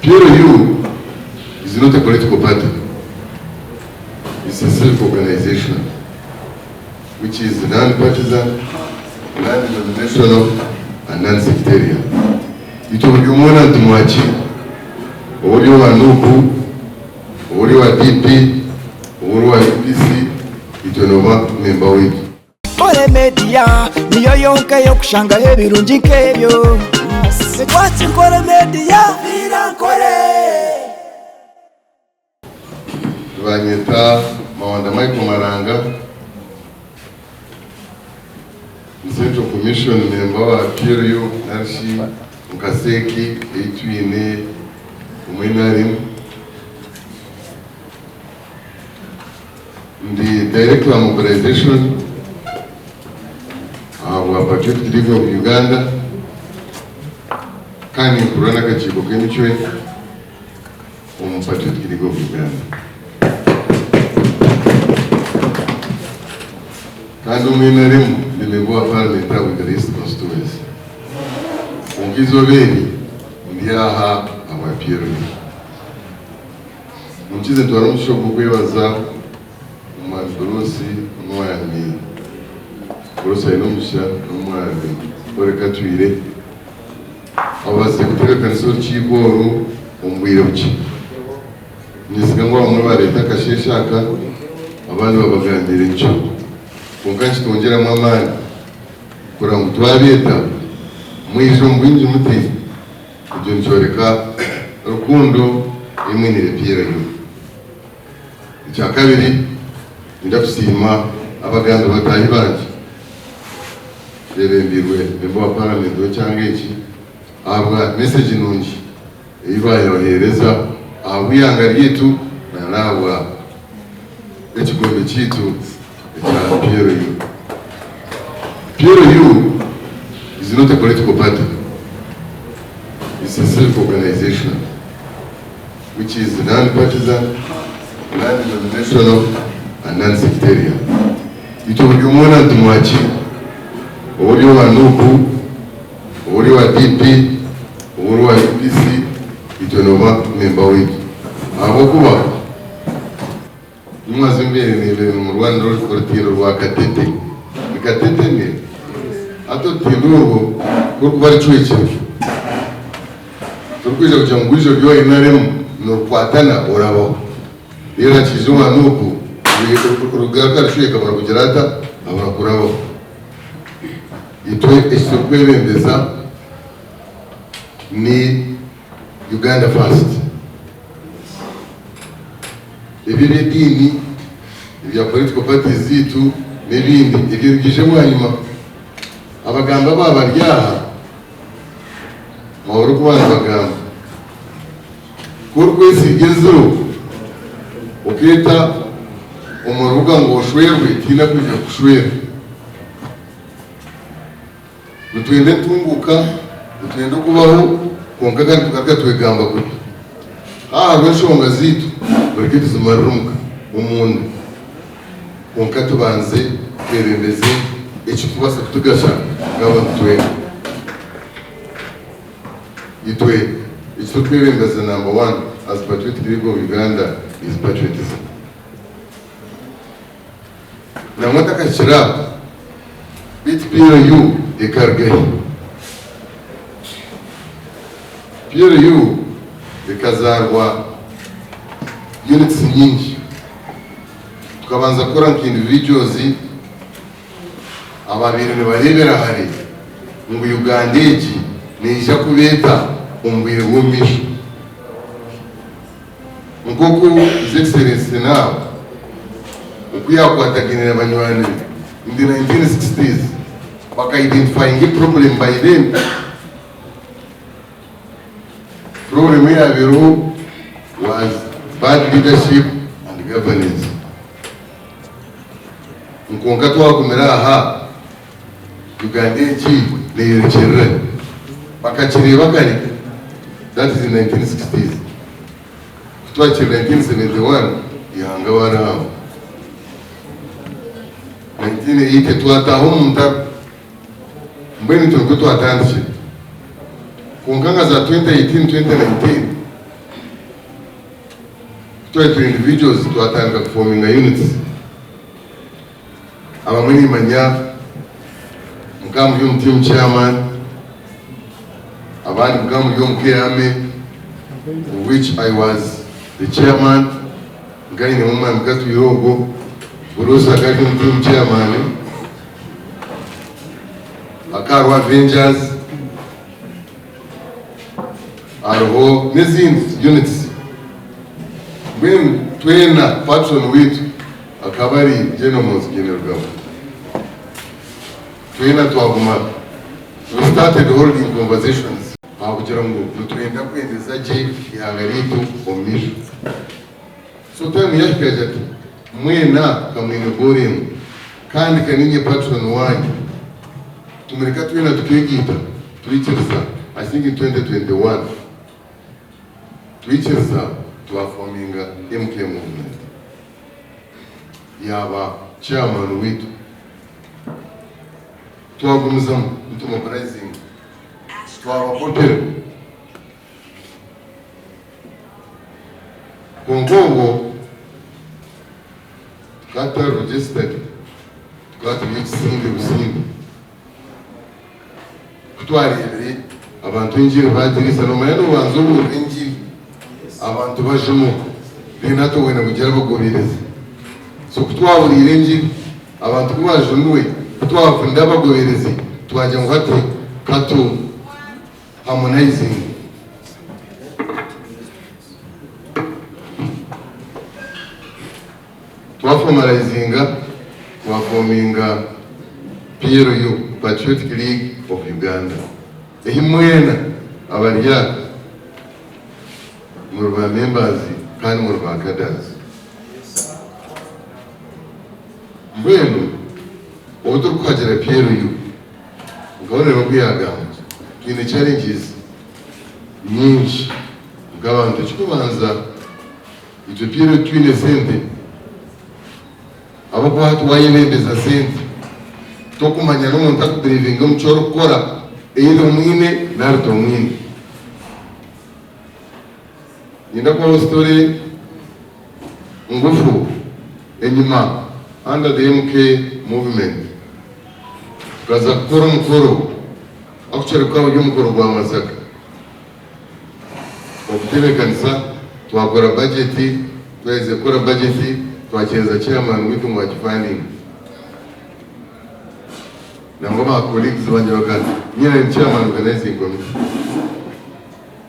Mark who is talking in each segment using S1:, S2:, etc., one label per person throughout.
S1: PLU is not a political party, it's a civic organization which is non-partisan, non-denominational and non-sectarian. Itwe buri omwe weena nitumwakiira, oba ori owa NUP, oba ori owa DP, oba ori owa UPC, itwe nooba memba waitu.
S2: Nkore Media niyo yonka ey'okushangaho ebirungi nk'ebyo. Watch Nkore Media. Viira Nkore.
S1: Nibanyeta Mawanda Michael Maranga, ndi Central Commission member wa PLU narishi nka CEC ei twine omu NRM. Ndi Director wa Mobilization ahabwa Patriotic League of Uganda kandi ninkurira n'akakiiko k'emicwe omu Patriotic League of Uganda. Kandi omu NRM ndi memba wa Parliament aha Bwegera East Constituency. Kwonka eizooba eri ndi aha ahabwa PLU. Munkize ntware omugisha ogu kwebaza omwami Bruce n'omwami Bruce Ainomugisha n'omwami Paul Katwire ababaasize kutebeekanisa orukiiko oru omu bwire bukye. Niinyesiga ngu abamwe baareeta akasheeshe aka abandi babagambiire nikyo. Kwonka nikitongyeramu amaani kureba ngu twabeeta mwije omu bwingi muti. Ekyo nikyoreka rukundo ei mwiniire PLU. Ekyakabiri, ninda kusiima abagambi bataahi bangye beebembeirwe Memba wa Paramenti w'ekyanga eki ahabwa mesegi nungi ei baabaheereza ahabw'eihanga ryaitu n'ahabwa ekigombe kyaitu ekya PLU. PLU is not a political party, it's a civic organization which is non-partisan, non-denominational and non-sectarian. Itwe buri omwe weena nitumwakiira, oba ori owa NUP, oba ori owa DP, oba ori owa UPC, itwe nooba memba waitu ahabw'okuba Nimwaza embeera nebeera nimurwanira orutindo rwa Katete. Ni Katete ne? Hati orutindo orwo kurukuba rucwekire, torikwija kugira ngu gwija ori owa NRM nirukwatana orabaho. Reero hakiija owa Nup rugaruka rucweka abura kugira ata? Abura kurabaho. Itwe eki turikwebembeza ni Uganda first. Ebi eby'ediini, ebya political parties zaitu n'ebindi ebyo nibiija bwanyima. Abagambi aba bari aha mwahurira oku baanibagamba. Ku orikwesiiga enziro okeeta omu rubuga ngu oshwerwe tihaine arikwija kukushwera. Nitwenda entunguuka, nitwenda okubaho kwonka kandi tugaruka twegamba kubi. Haaha hariho enshonga zaitu mureke tuzimarire omuka omunda kwonka tubanze twebembeze ekirikubaasa kutugasha nk'abantu twena. Itwe eki turikwebembeza number one as Patriotic League of Uganda is patriotism. Nangwa ntakahikire aho, beitu PLU ekaruga hi? PLU ekazaarwa units nyingi. Tukabanza kukora nka individuals ababaire nibareebera hare ngu Uganda egi neija kuba eta omu bwire bw'omu maisho. Nk'oku His Excellency Now oku yaakwatagaine na banywani be in the 1960s baka identifyinga eproblem by then. Problem eyaabaire was bad leadership and governance. Kwonka twagumira aha, Uganda egi neeyorekyerera hi? Bakakireeba kare, that is in 1960s. Ku twahikire 1971, eihanga baarihamba. 1980 twataaha omu ntaro. Mbwenu itwe nikwo twatandikire. Kwonka nka za 2018, 2019. Twari turi individuals twatandika kufominga units. Abamwe nimanya mukaba muri omu team chairman, abandi mukaba muri omu K-Army of which I was the chairman, nkaba nyinemu omwami Katwire ogwo, Bruce akaba ari omu team chairman, hakaba hariho Avengers, Hariho n'ezindi units. Mbwenu twena patron waitu akaba ari General Muhoozi Kainerugaba. Twena twaguma we started holding conversations ahakugira ngu nitwenda kwendeza gye eihanga ryaitu omu maisho. So time yahika yagira ati mwena ka mwine goal emwe kandi ka ninye patron wanyu tumureka twena tukegaita twikiriza I think in 2021 twikiriza twafominga MK movement yaba chairman waitu twagumizamu nitumobilizinga twaba popular. Kwonka obwo tukaba tutari registered, tukaba turi ekisinde businde. Ku twareebire abantu engiri baagiriisa, noomanya noobanza obuurira engiri abantu bajumwa, then hati obwenda ngu gira abagoberezi. So ku twahuriire engiri abantu ku baajunirwe, ku twafunire abagoberezi, twagira ngu hati katu Harmonizing. Twaformalizinga, twafominga PLU, Patriotic League of Uganda, ehi mwena abari aha muri ba members kandi muri ba cadres. Mbwenu obu turikuhagira PLU, Nkaba nari okwihagamba twine challenges nyingi nk'abantu. Ekikubanza itwe twine titwine sente ahabw'okuba hati wayebembeza sente tokumanya n'omuntu akubirivinga omu kyorikukora either omwine nari tomwine. Niinyenda kubaho story ngufu enyima under the MK movement tukaza kukora omukoro actually gukaba guri omukoro gwa Masaka okutebekanisa twakora budget twaherize kukora budget twakyereza chairman waitu ngu agifundinge nangwa ba colleagues bangye bakaba nyine ndi chairman organizing committee.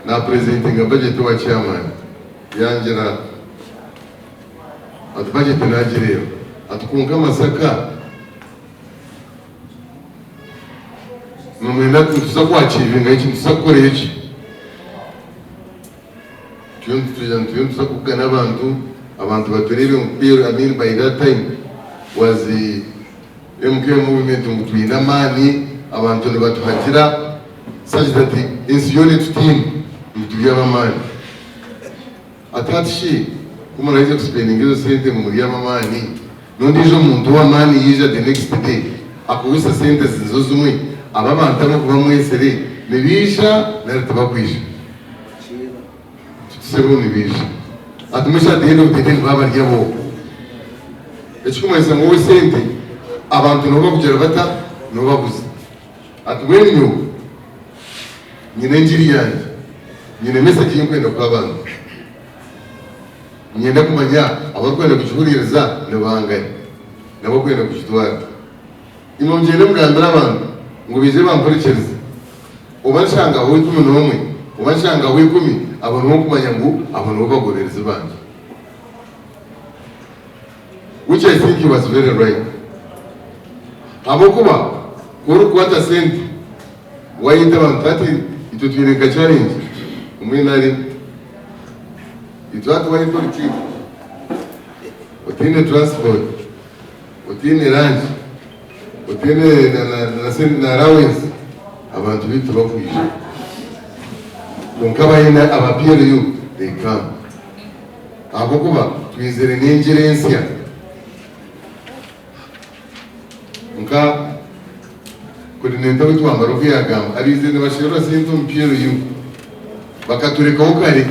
S1: Na presentinga budget owa chairman yangira ati budget nagireeba ati kwonka Masaka nimwenda nituza kwachievinga eki nituza kukora eki turiyo nituza kubugana abantu abantu batureebe ngu I mean by that time was MK movement ngu twine amaani abantu nibatuhagira such that ensi yoona etutiine ngu turi ab'amaani. Ati hati shi ku muraheze kusipendinga ezo sente ngu muri ab'amaani, n'ondiijo muntu ow'amaani yaija the next day akuhwisa sente nizo zimwe, abo abantu abarikuba mwetsire nibaija nari tibakwija? Tuti sebo nibaija. Ati mbwenu shi at the end of the day nibaba bari ab'oha? Ekirikumanyisa ngu wowe sente abantu nibo bakugira bata? Nibo baguza. Ati mbwenu nyowe nyine engiri yangye, nyine message ei ndikwenda kuha abantu. Niinyenda kumanya abarikwenda kugihuriiriza ni bangahi n'abarikwenda kugitwara. Imwe mugyende mugambire abantu ngu baije bampurikirize. Oba nshangaho 11, oba nshangaho ikumi, abo nibo nkumanya ngu abo nibo bagoberezi bangye. Which I think he was very right. Ahabw'okuba ku orikukwata sente wayeta abantu hati itwe twine nka challenge omu NRM. Itwe hati wayeta orukiiko otaine transport, otaine lunch, otaine na allowance, abantu baitu tibakwija. Kwonka abaine aba PLU they come. Ahabw'okuba twizire n'engira ensya nka Coordinator waitu wamara oku yagamba, abaizire nibasherura sente omu PLU bakaturekaho kare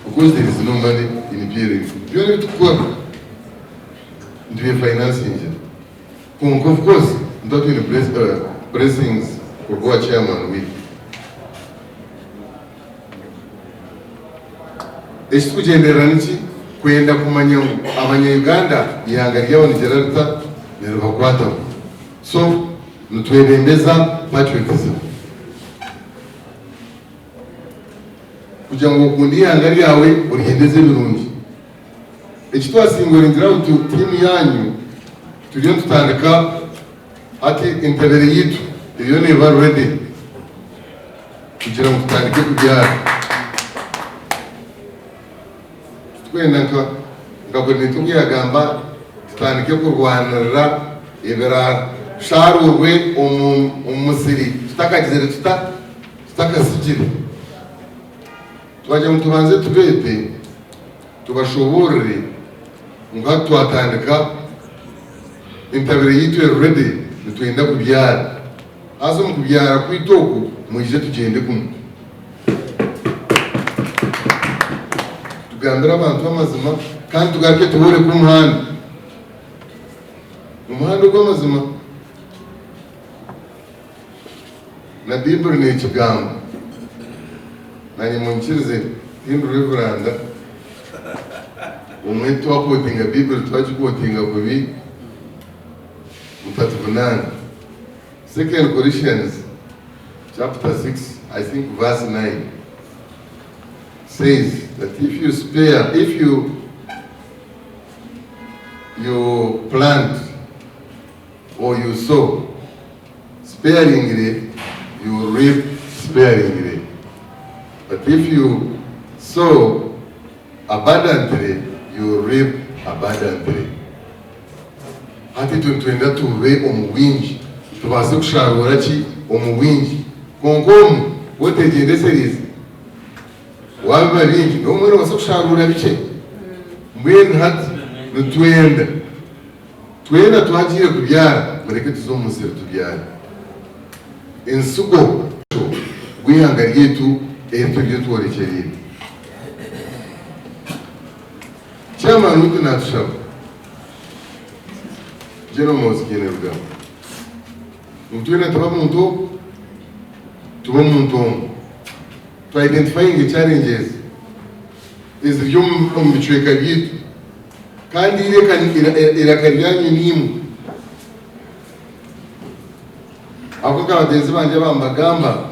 S1: because there is no money in EPLA. Byona ebi turikukora nitubyefinansingira. Kwonka of course nituba twine blessings kuruga owa chairman waitu. Eki turikugyenderera niki? Kwenda kumanya ngu abanya Uganda eihanga ryabo nigira rita? Niribakwataho. So nitwebembeza patriotism. Kugira ngu okunde eihanga ryawe oryendeze ebirungi. Eki twasingoringira out tiimu yaanyu turiyo nitutandika hati entebere yaitu eriyo neeba ready kugira ngu tutandike kubyara. Titwenda nka nka Coordinator oku yagamba tutandike kurwanirira ebirasharuurwe omu musiri tutakagizire tuta tutakasigire. Twagira ngu tubanze tubeete tubashoboorore ngu hati twatandika entabire yaitu eri ready nitwenda kubyara. Haza omu kubyara kwaitu oku mwije tugyende kumwe. Tugambire abantu amazima kandi tugaruke tubooreke omuhanda. Omuhanda ogw'amazima. Na Baiburi neekigamba. Naanye munyikirize tindi Reveranda, obumwe twakootinga Baiburi twagikootinga kubi, mutatuvunaana. Second Corinthians chapter 6 I think verse 9 says that if you spare, if you you plant or you sow sparingly, you will reap sparingly. But if you sow abundantly, you will reap abundantly. Hati itwe nitwenda tube omu bwingi tubaase kusharuura ki omu bwingi. Kwonka omu otegyendesereize wabiba bingi n'obumwe nobaasa kusharuura bikye. Mbwenu hati nitwenda Twena twagiire kubyara, mureke tuze omu musiri tubyare ensigo. Gw'eihanga ryaitu eri turiyo tworekyereire. Chairman waitu natushaba, General Muhoozi Kainerugaba, ngu twena tube omuntu ogwo, tube omuntu omwe, tu identifyinge challenges eziri omu bicweka byaitu. Kandi eiraka ryanyu niimwe. Ahabw'okuba nka bagyenzi bangye aba nibagamba,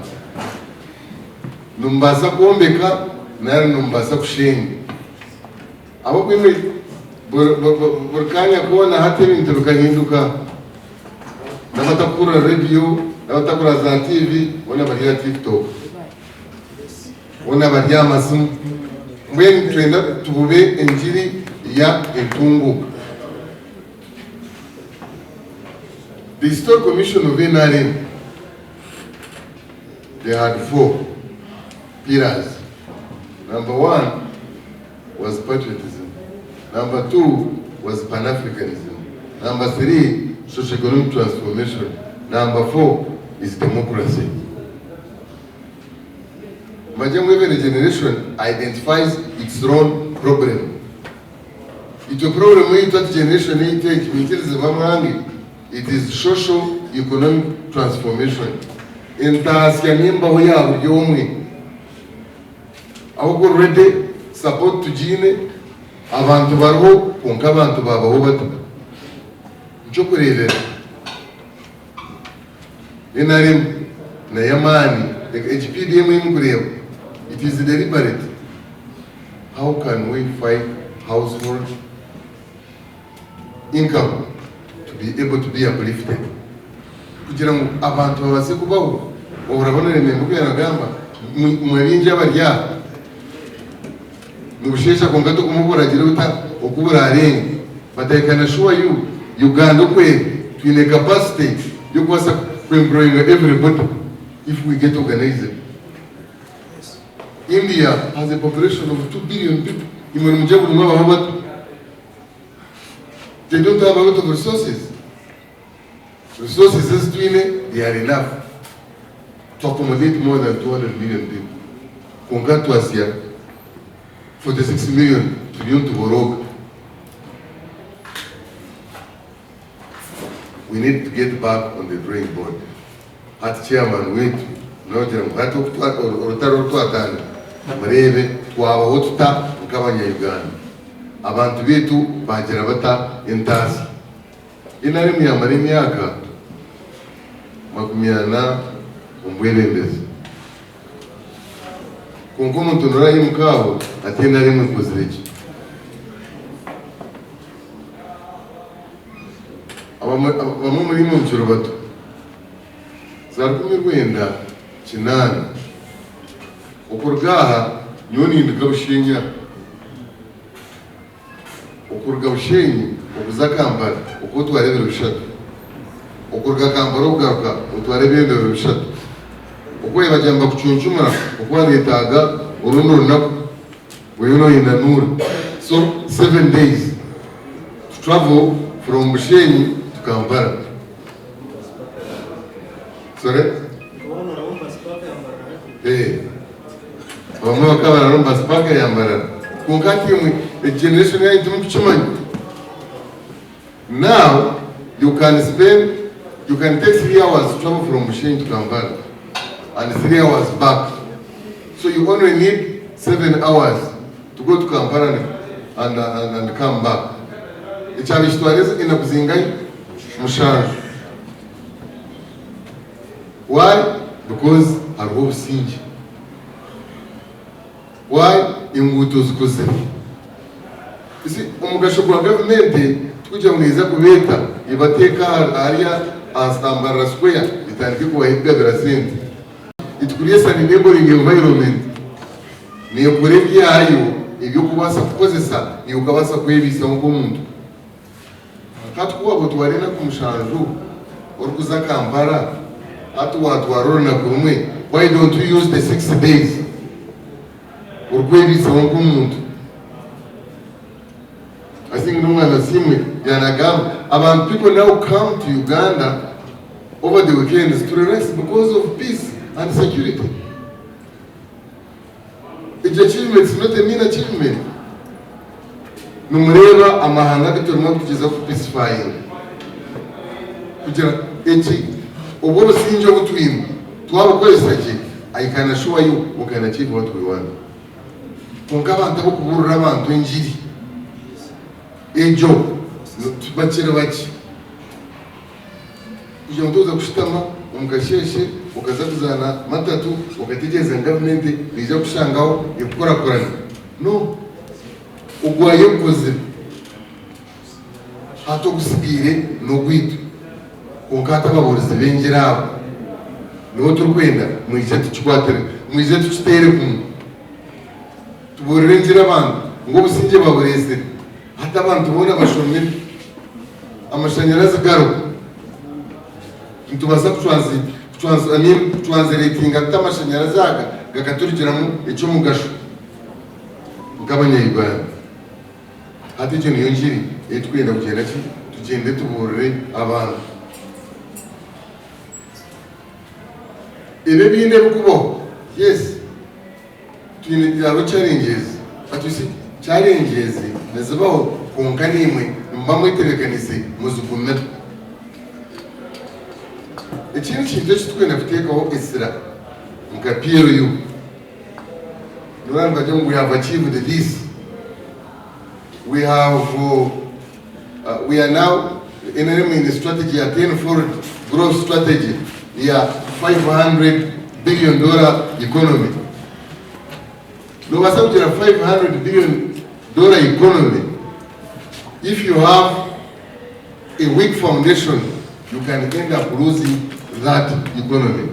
S1: nimubaasa kwombeka nari nimubaasa kusheenya. Ahabw'okuba imwe buri kaanya koona hati ebintu bikahinduka. N'abatakuhurira rediyo, n'abatakurora za tiivi boona bari aha TikTok. Boona bari aha masimu. Mbwenu nitwenda tubube engiri ya entunguuka. The Historical Commission of NRM, they had four pillars. Number one was patriotism. Number two was Pan-Africanism. Number three, socio-economic transformation. Number four is democracy. Manya ngu every generation identifies its own problem. Itwe problem yaitu hati generation yaitu egi mwikirize bamwange it is social economic transformation. Entaasya n'embaho ya buri omwe. Ahabw'okuba already support tugiine, abantu bariho kwonka abantu baabaho bata? Nikyokureebera. Nrm nayo amaani egi PDM ei murikureeba it is deliberate how can we fight household income to be able to be uplifted kugira ngu abantu babaase kubaho orabona Remember oku yaagamba imwe baingi abari aha nibusheesha kwonka tokumubura gira ota oku buraarenge But I can assure you Uganda oku eri twine capacity y'okubaasa ku employinga everybody if we get organized. India has a population of 2 billion people imwe nimugye buri omwe abaho bata? They don't have a lot of resources. Resources ezi twine they are enough to accommodate more than 200 million people kwonka twasya 46 million. Turiyo nituborooga. We need to get back on the drawing board. Hati chairman waitu nogira ngu hati orutaro oru twatandika mureebe twabaho tuta nk'abanya Uganda. Abantu baitu baagira bata entaasya. NRM yaamara emyaka makumyana omu bwebembezi. Kwonka omuntu norahimuka aho ati NRM ekozire ki? Abamwe omuri imwe mukiri bato, za 1900 okuruga aha nyowe ninduga Bushenyi aha, okuruga Bushenyi okuza Kampala okwo otwara ebiro bishatu, okuruga Kampala okugaruka otwara ebindi biro bishatu, oku bagira ngu nibakucuncumura okwo bareetaaga orundi orunaku. Oriyo noyenda nuura so 7 days to travel from Bushenyi to Kampala. Sorry? Eh. Abamwe bakaba barara omu bus park ya Mbarara. Kwonka hati imwe generation yanyu timukukimanya. Now you can spend you can take 3 hours to travel from Bushenyi to Kampala and 3 hours back. So you only need 7 hours to go to Kampala and come back. Ekyaro kitwara enaku zingahi? 7. Why? Because hariho obusingye. Why? Enguuto zikozire. You see, omugasho gwa gavumenti tikugira ngu neeza kubeeta ebateeka hariya aha Mbarara Square etandike kubaha ekugabira sente. It creates an enabling environment. Neekora ebyayo eby'okubaasa kukozesa iwe okabaasa kwebiisaho nk'omuntu. Hati ku waaba otwara enaku 7 orikuza Kampala, hati waatwara orunaku rumwe, why don't you use the 6 days orikwebiisaho nk'omuntu? I think n'omwana Asiimwe yaanagamba abantu, people now come to Uganda over the weekends to relax because of peace and security. Egyo achievement is not a mean achievement. Nimureeba amahanga agu turimu kutugyezaho ku peacifying kugira eki obwo obusingye obu twine twabukozesa gye, I can assure you we can achieve what we want. Kwonka abantu ab'okubuurira abantu engiri egyo bakiri bakye. Kugira ngu toza kushutama omu kasheeshe okaza kuzaana matatu okategyereza ngu gavumenti neija kukushangaho ekukurakurane. No. Ogwayo egukozire. Hati ogusigaire n'ogwaitu. Kwonka hati ababuurizi b'engiri abo nibo turikwenda mwije tukikwatire, mwije tukiteere kumwe. Tubuurire engiri abantu ngu obusingye babureetsire. Hati abantu boona bashomire, amashanyarazi gariho. Nitubaasa I mean, kutranslatinga tuta amashanyarazi aga gakaturugiramu eky'omugasho nk'abanya-Uganda. Hati egyo niyo ngiri ei turikwenda kugyenda ki tugyende tubuurire abantu. Ebi ebindi ebirikubaho, yes, twine hariho challenges, but you see, challenges nizibaho kwonka naimwe nimuba mwetebeekanise muzigumire. Ekindi kintu eki turikwenda kuteekaho esira nka PLU, noreeba nibagira ngu we have achieved this, we have we are now NRM in strategy ya tenfold growth strategy ya $500 billion economy. Nobaasa kugira $500 billion economy, if you have a weak foundation, you can end up losing that economy.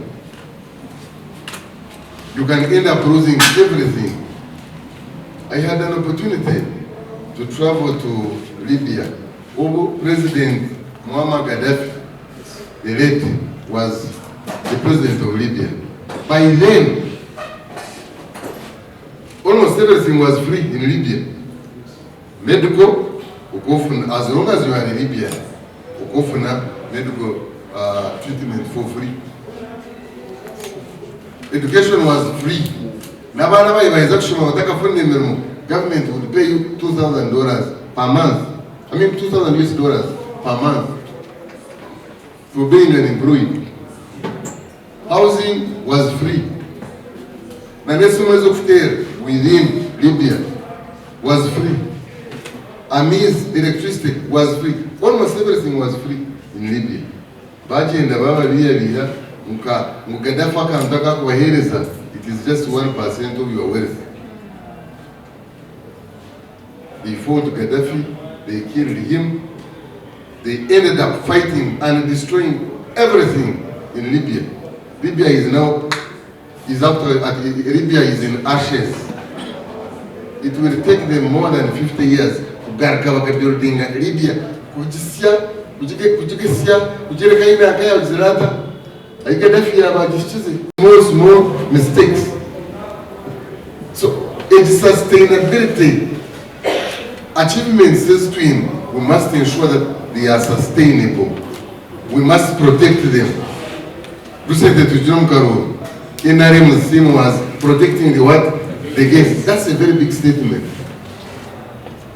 S1: You can end up losing everything. I had an opportunity to travel to Libya. Obu President Muammar Gaddafi, the late, was the president of Libya. By then, almost everything was free in Libya. Medical, okufuna, as long as you are in Libya, okufuna medical treatment for free. Education was free. N'abaana ababaire baheza kushoma batakafunire emirimo, government would pay you $2,000 per month, I mean 2,000 US dollars per month for being unemployed. Housing was free. Na n'esimu ez'okuteera within Libya was free. Amaizi, electricity was free. Almost everything was free in Libya. Bagyenda bababiihabiiha nka ngu Gaddafi akantu aku arikubaheereza it is just 1% of your wealth. They fought Gaddafi, they killed him, they ended up fighting and destroying everything in Libya. Libya is now is after, Libya is in ashes. It will take them more than 50 years kugaruka bakabuildinga Libya kugisya kugigesya kugyereka emyaka yagira ata ahi Gaddafi yaaba agihikize. Small small mistakes. So egi sustainability achievements ezi twine we must ensure that they are sustainable. We must protect them. Recently tugire omu karuuru, NRM's theme was protecting the what? The gains. That's a very big statement.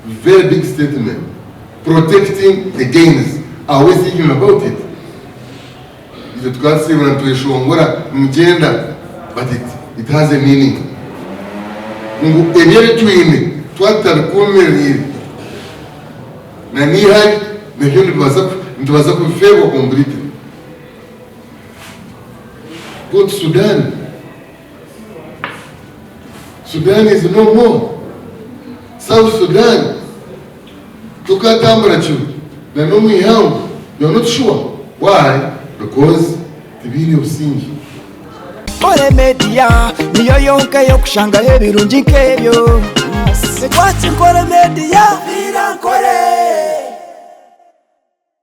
S1: Very big statement. Protecting the gains. Are we thinking about it? Itwe tukasiibura nitweshongora nimugyenda but it, it has a meaning. Ngu ebi ebi twine twatutabikuumirire na n'ihari nabyo nitubaasa kubifeerwa completely. Go to Sudan. Sudan is no more. South Sudan. Tukatambura kiro na n'omu ihangwe. You are not sure. Why? Because tibiine businge.
S2: Nkore Media niyo yonka ey'okushangaho ebirungi nk'ebyo. Twaki Nkore Media.